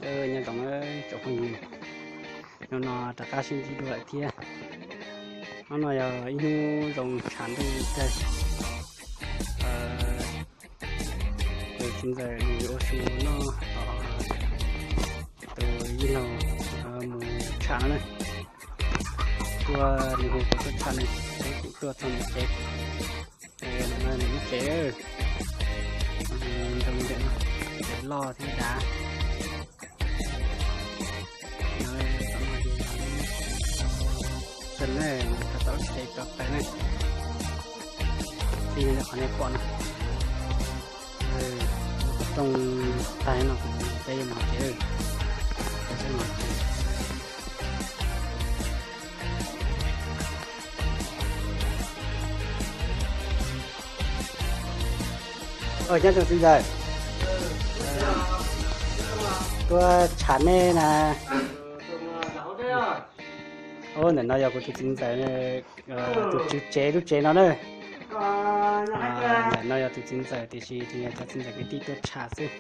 Nyob zoo tsoom phooj ywg, hnub no rov qab sib ntsib dua lawm thiab. Hnub no yog ib hnub zoo tshav ntuj kawg. Tus txiv ntxawm nws ua su noj, tus yij laug mus tsham no na. Tuaj, nws hu kuv tuaj tsham nws, peb kuj tuaj txog nws tsev. Nws lub tsev, nws ntawm no, tsev loj thiab dav. Txog na, txog tau lub tsev rau pem na. Tij li qhov nej pom no, rooj tag no kuv peb yuav mus tsev. Nyob zoo txiv ntxawm, tuaj tsham nej na. Ntawm no yog kuv tus txiv ntxawm, tus tswv tsev lub tsev no na. Ntawm no yog tus txiv ntxawm tiam sis tus yog cov txiv ntxawm kwv tij tuaj tsham xwb.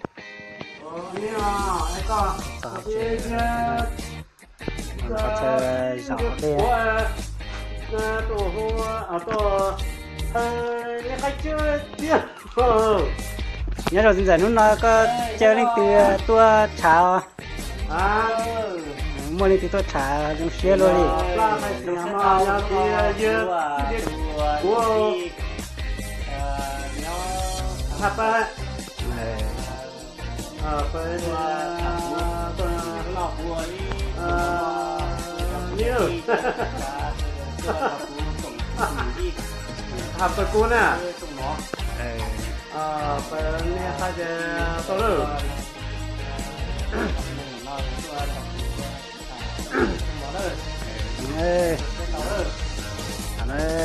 Txog tsev, txog tsev zaum dej. Nyob zoo txiv ntxawm, hnub no koj caw leej twg tuaj tsham? Muaj leej twg tuaj tsham zoo siab luaj li? Hab pawg kub na. Pawg nej hab ces tau lawm.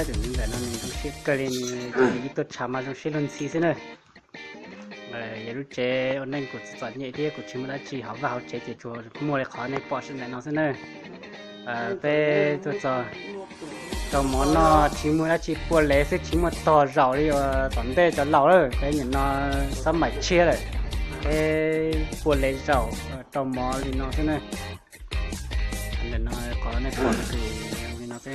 Tus ntxawm no nws zoo siab kawg li, nws ib tuaj tsham mas zoo siab luag ntxhi xwb na. Yog lub tsev ua neej kuv txom nyem thiab kuv tsis muaj dab tsi hauv vaj hauv tsev ces tsuas muaj li qhov nej pom sawv ntawm no xwb na. Peb tuaj txog rau mov noj tsis muaj dab tsi, pua lev xwb tsis muaj tog zaum li uas tom ntej cov laus lawm. Peb nim no xab maim tshiab lawm, peb pua lev zaum rau mov li no xwb na. Ntawm no qhov nej pom no ces li no xwb.